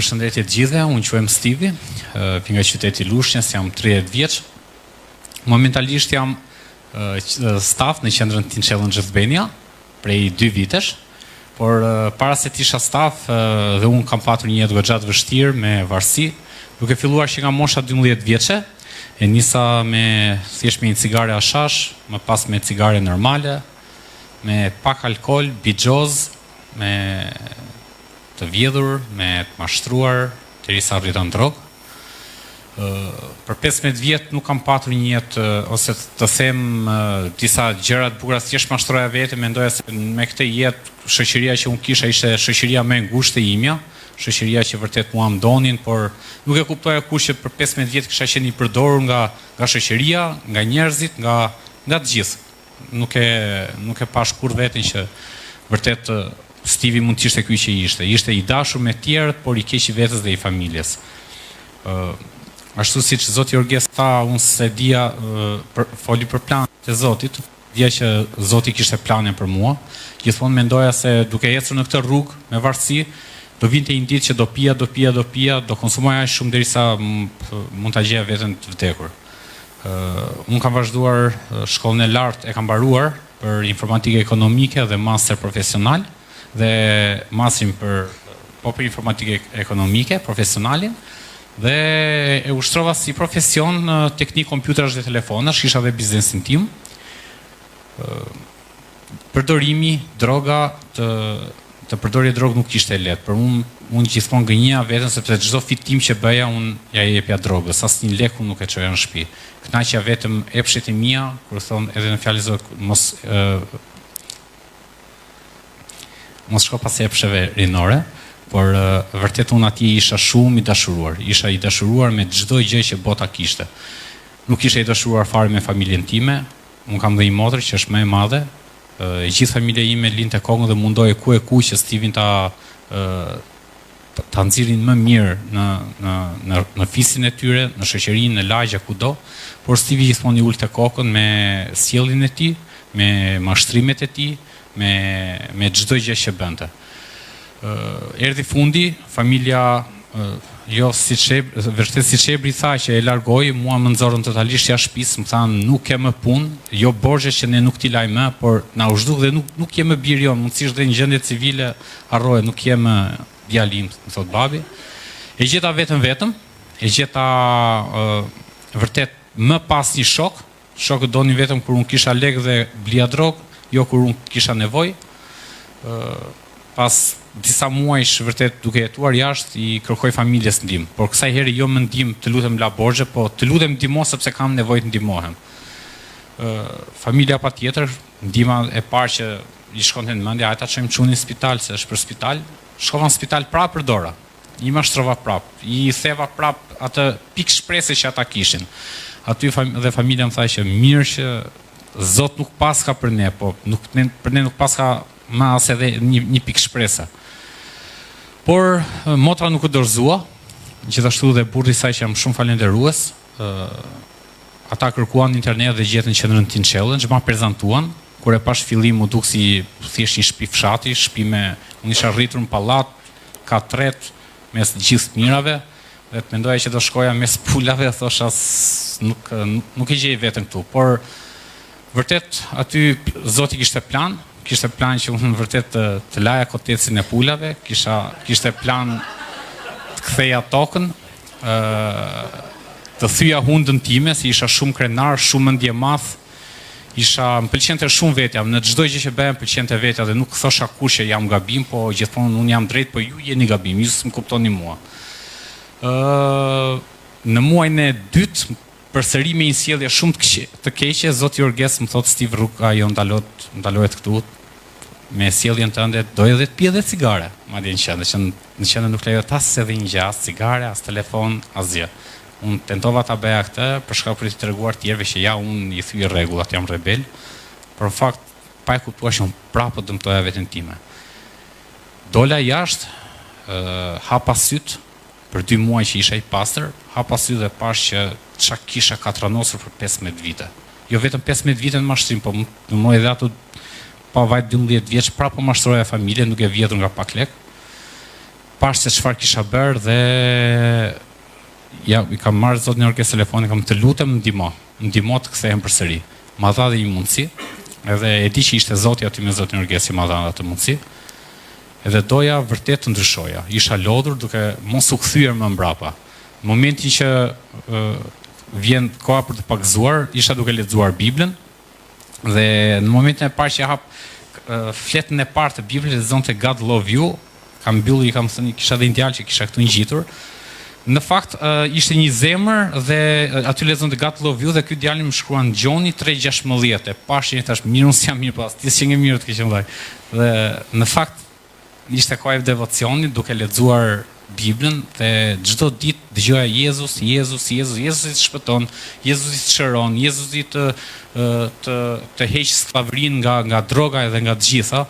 Përshëndetje të gjithëve, unë quhem Stivi, vij nga qyteti i Lushnjës, jam 30 vjeç. Momentalisht jam staf në qendrën Teen Challenge Albania prej 2 vitesh, por para se të isha staf dhe unë kam patur një jetë goxha të vështirë me varësi, duke filluar që nga mosha 12 vjeçe, e nisa me thjesht me një cigare hashash, më pas me cigare normale, me pak alkool, bixhoz, me të vjedhur, me të mashtruar, derisa arrita në drogë. Për 15 vjet nuk kam patur një jetë ose të them disa gjëra të bukura, thjesht mashtroja veten, mendoja se me këtë jetë shoqëria që unë kisha ishte shoqëria më e ngushtë e imja, shoqëria që vërtet mua më donin, por nuk e kuptoja kurrë që për 15 vjet kisha qenë i përdorur nga nga shoqëria, nga njerëzit, nga nga të gjithë. Nuk e nuk e pash kurrë veten që vërtet Stivi mund të ishte ky që ishte. Ishte i dashur me tjerët, por i keq i vetes dhe i familjes. Ë ashtu siç zoti Orges tha, unë s'e dija për, foli për planet e Zotit, dija që Zoti kishte plane për mua. Gjithmonë mendoja se duke ecur në këtë rrugë me varësi, do vinte një ditë që do pija, do pija, do pija, do konsumoja aq shumë derisa mund ta gjeja veten të vdekur. Unë kam vazhduar shkollën e lartë, e kam mbaruar për informatikë ekonomike dhe master profesional dhe masterin për po për informatikë ekonomike, profesionalin dhe e ushtrova si profesion teknik kompjuterash dhe telefonash, kisha dhe biznesin tim. Përdorimi, droga, të të përdorje drogë nuk ishte e lehtë, por unë unë gjithmonë gënjeja veten sepse çdo fitim që bëja unë ia jepja drogës, asnjë lek unë nuk e çoja në shtëpi. Kënaqja vetëm epshet e mia, kur thonë edhe në fjalën e Zotit mos ë mos shko pas epsheve rinore, por vërtet unë atje isha shumë i dashuruar, isha i dashuruar me çdo gjë që bota kishte. Nuk isha i dashuruar fare me familjen time, Unë kam dhe një motër që është më e madhe, e gjithë familja ime linte kokën dhe mundohej ku e ku që Stivin ta ta nxirrin më mirë në në në në fisin e tyre, në shoqërinë, në lagje kudo, por Stivi gjithmonë i ulte kokën me sjelljen e tij, me mashtrimet e tij, me me çdo gjë që bënte. Erdhi fundi, familja jo siç e vërtet siç Ebri tha që e largoi, mua më nxorën totalisht jashtë shtëpisë, më thanë nuk ke më punë, jo borxhe që ne nuk t'i lajmë më, por na u zhduk dhe nuk nuk je më biri jonë, mundësisht dhe në gjendje civile harroje, nuk je më djali im, më thotë babi. E gjeta veten vetëm, e gjeta vërtet më pa asnjë shok, Shokët donin vetëm kur unë kisha lekë dhe blija drogë, jo kur unë kisha nevojë. Pas disa muajsh vërtet duke jetuar jashtë, i kërkoj familjes ndihmë, por kësaj here jo më ndihmë të lutem la borxhe, po të lutem ndihmo sepse kam nevojë të ndihmohem. Familja patjetër, ndihma e parë që i shkonte në mendje, hajde ta çojmë çunin në spital se është për spital. Shkova në spital prapë për dora. I mashtrova prapë, i theva prapë atë pikë shprese që ata kishin. Aty fam dhe familja më tha që mirë që Zot nuk paska për ne, po nuk ne, për ne nuk paska më as edhe një, një pikë shprese. Por motra nuk u dorëzua, gjithashtu dhe burri i saj që jam shumë falënderues, ata kërkuan në internet dhe gjetën qendrën Teen Challenge, ma prezantuan, kur e pash fillim m'u duk si thjesht një shtëpi fshati, shtëpi me unë isha rritur në pallat, kat tretë mes gjithë të mirave dhe të mendoja që do shkoja mes pulave thosha nuk nuk e gjej veten këtu, por vërtet aty Zoti kishte plan, kishte plan që unë vërtet të, të laja kotecin e pulave, kisha kishte plan të ktheja tokën, ë të thyja hundën time, se isha shumë krenar, shumë mendjemadh, Isha, më pëlqente shumë vetja, në çdo gjë që bëja më pëlqente vetja dhe nuk thosha kurrë që jam gabim, po gjithmonë unë jam drejt, po ju jeni gabim, ju s'më kuptoni mua. Ë në muajin e dytë përsëri me një sjellje shumë të keqe, të keqe, zoti Orges më thotë Steve rruga jo ndalot, ndalohet këtu me sjelljen tënde, do edhe të pije dhe cigare, madje në qendër, që në qendër nuk lejohet as edhe një gjë, as cigare, as telefon, asgjë. Unë tentova ta bëja këtë për shkak për t'i treguar të tjerëve që ja unë i thyj rregullat, jam rebel, por në fakt pa e kuptuar që unë prapë po dëmtoja veten time. Dola jashtë, hapa sytë, për dy muaj që isha i pastër, hapa sytë dhe pashë që ça kisha katranosur për 15 vite. Jo vetëm 15 vite në mashtrim, po numëroj edhe ato pa vajt 12 vjeç prapë po mashtroja familjen duke vjedhur nga pak lek. Pashë se çfarë kisha bërë dhe ja, i kam marrë zotin Orges telefonin, kam të lutem ndihmo, ndihmo të kthehem përsëri. Ma dha dhe një mundësi, edhe e di që ishte Zoti aty me zotin Orges që ma dha atë mundësi. Edhe doja vërtet të ndryshoja. Isha lodhur duke mos u kthyer më mbrapa. Në momentin që ë, vjen koha për të pagëzuar, isha duke lexuar Biblën dhe në momentin e parë që hap fletën e parë të Biblës lexonte God love you, kam mbyllur i kam thënë kisha dhe një djalë që kisha këtu ngjitur. Në fakt ishte një zemër dhe aty lexonte God love you dhe ky djali më shkruan Gjoni 3:16 e pashë i thash mirë unë s'jam mirë po as ti s'qenke mirë të keqen vllai. Dhe në fakt ishte koha e devocionit duke lexuar Biblën dhe çdo ditë dëgjoja Jezus, Jezus, Jezus, Jezusi të shpëton, Jezusi të shëron, Jezusi të të të heq skllavërinë nga nga droga edhe nga të gjitha.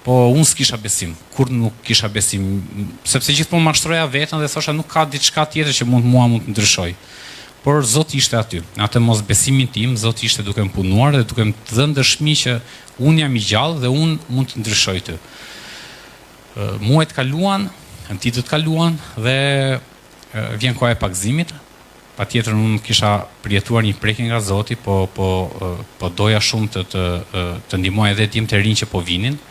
Po unë s'kisha besim, kurrë nuk kisha besim, sepse gjithmonë mashtroja veten dhe thosha nuk ka diçka tjetër që mund mua mund të ndryshoj. Por Zoti ishte aty. Në atë mosbesimin tim, Zoti ishte duke më punuar dhe duke më dhënë dëshmi që unë jam i gjallë dhe unë mund të ndryshoj ty. Muajt kaluan, ditët kaluan dhe vjen koha e pagëzimit. Patjetër unë kisha përjetuar një prekje nga Zoti, po po po doja shumë të të të ndihmoja edhe djemtë e rinj që po vinin.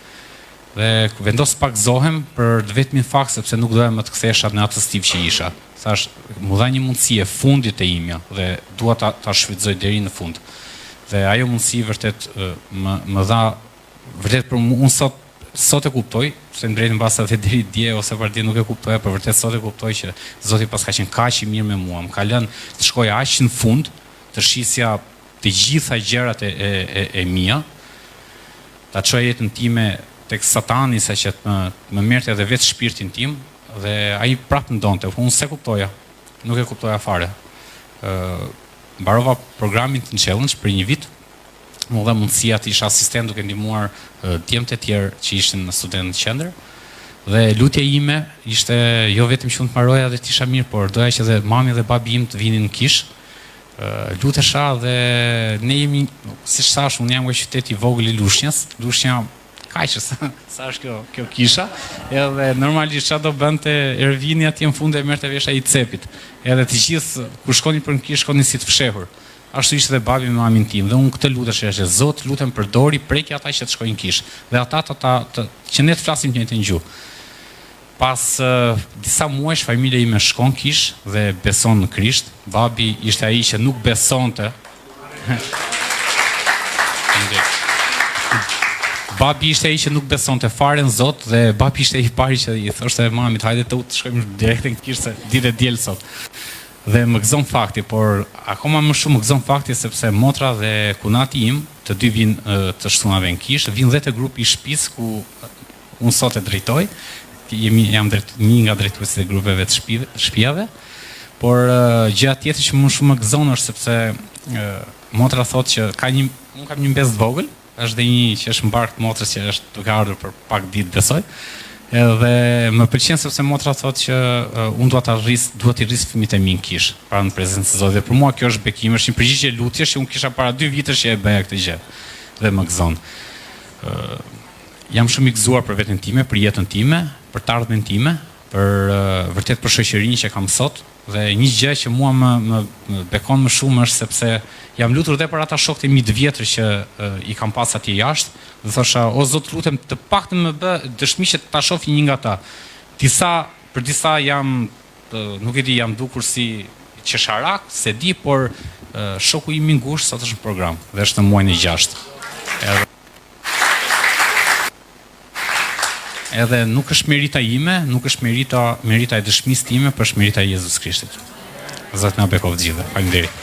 Dhe vendos të pagëzohem për të vetmin fakt sepse nuk doja më të kthehesha në atë Steve që isha. Thash, m'u dha një mundësi e fundit e imja dhe dua ta ta shfrytëzoj deri në fund. Dhe ajo mundësi vërtet më më dha Vërtet për mua, unë sot sot e kuptoj, se të drejtën mbase edhe deri dje ose pardje nuk e kuptoja, por vërtet sot e kuptoj që Zoti paska qenë kaq i mirë me mua, më ka lënë të shkoja aq në fund, të shisja të gjitha gjërat e e e, e mia, ta çoja jetën time tek Satani sa që të më të më merrte edhe vetë shpirtin tim dhe ai prapë më donte, po unë s'e kuptoja, nuk e kuptoja fare. Ë mbarova programin Teen Challenge për një vit, M'u dha mundësia të isha asistent duke ndihmuar djemtë e tjerë që ishin studentë në qendër. Dhe lutja ime ishte jo vetëm që unë të mbaroja dhe të isha mirë, por doja që dhe mami dhe babi im të vinin në kishë. Lutesha dhe ne jemi, siç thashë, unë jam nga qyteti i vogël i Lushnjës. Lushnja kaq sa, sa është kjo kjo kisha. Edhe normalisht çfarë do bënte Ervini atje në fund e merrte vesh ai i cepit. Edhe të gjithë kur shkonin për në kishë shkonin si të fshehur. Ashtu ishte dhe babi me mamin tim dhe unë këtë lutesha që Zot lutem përdori preki ata që të shkojnë në kishë dhe ata të ta të që ne të flasim të njëjtën gjuhë. Pas disa muajsh familja ime shkon në kishë dhe beson në Krisht. Babi ishte ai që nuk besonte. Babi ishte ai që nuk besonte fare në Zot dhe babi ishte i pari që i thoshte mamit hajde të shkojmë direkt në kishë se ditë e diel sot. Dhe më gëzon fakti, por akoma më shumë më gëzon fakti sepse motra dhe kunati im, të dy vijnë të shtunave në kishë, vijnë dhe te grupi i shtëpisë ku unë sot e drejtoj, jemi jam drejt, një nga drejtuesit e grupeve të shtëpive, shtëpiave. Por gjëja tjetër që më shumë më gëzon është sepse motra thotë që ka një unë kam një mbesë të vogël, Është dhe një që është në bark të motrës që është duke ardhur për pak ditë besoj. Edhe më pëlqen sepse motra thotë që uh, unë dua ta rris, dua t'i rris fëmijët e mi në kishë, pra në prezencën e Zotit. Dhe për mua kjo është bekim, është një përgjigje lutjesh që unë kisha para dy vitesh që e bëja këtë gjë. Dhe më gëzon. Uh, jam shumë i gëzuar për veten time, për jetën time, për të ardhmen time, për uh, vërtet për shoqërinë që kam sot, Dhe një gjë që mua më më, më bekon më shumë është sepse jam lutur dhe për ata shokët e mi të vjetër që e, i kam pas atje jashtë dhe thosha o Zot lutem të paktën më bë dëshmi që ta shoh një nga ta. Disa për disa jam nuk e di jam dukur si qesharak, s'e di, por shoku im i ngushtë sot është në program dhe është në muajin e gjashtë. Edhe Edhe nuk është merita ime, nuk është merita merita e dëshmisë time, por është merita e Jezus Krishtit. Zoti na bekoftë të gjithëve. Faleminderit.